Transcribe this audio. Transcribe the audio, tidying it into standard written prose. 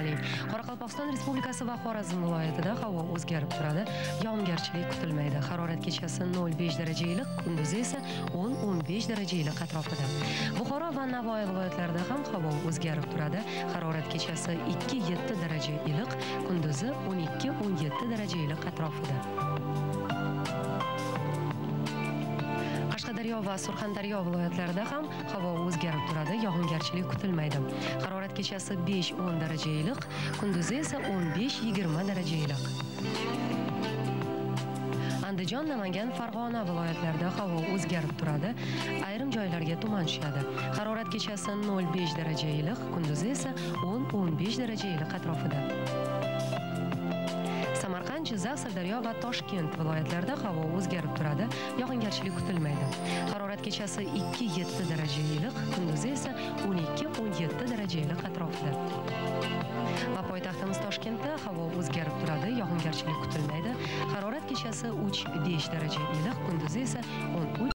qiling. Qoraqalpog'iston Respublikasi va Xorazm viloyatida havo o'zgarib turadi. Yog'ingarchilik kutilmaydi. Harorat kechasi 0,5 daraja iliq, kunduzi esa 10-15 daraja iliq atrofida. Buxoro va Navoiy viloyatlarida ham havo o'zgarib turadi. Harorat kechasi 2-7 daraja iliq, kunduzi 12-17 daraja iliq atrofida. Qashqadaryo va Surxondaryo viloyatlarida ham havo o'zgarib turadi, yog'ingarchilik kutilmaydi. Harorat kechasi 5-10 daraja iliq, kunduzi esa 15-20 daraja iliq. Andijon, Namangan, Farg'ona viloyatlarida havo o'zgarib turadi. Ayrim joylarga tuman tushadi. Harorat kechasi 0,5 daraja iliq, kunduzi esa 10-15 daraja iliq atrofida. Samarqand, Jizzax, Sirdaryo va Toshkent viloyatlarida havo o'zgarib turadi, yog'ingarchilik kutilmaydi. Harorat kechasi 2-7 daraja iliq, kunduzi esa 12-17 daraja iliq atrofida. Va poytaxtimiz Toshkentda havo o'zgarib turadi, yog'ingarchilik kutilmaydi. Harorat kechasi 3-5 daraja iliq, kunduzi esa 13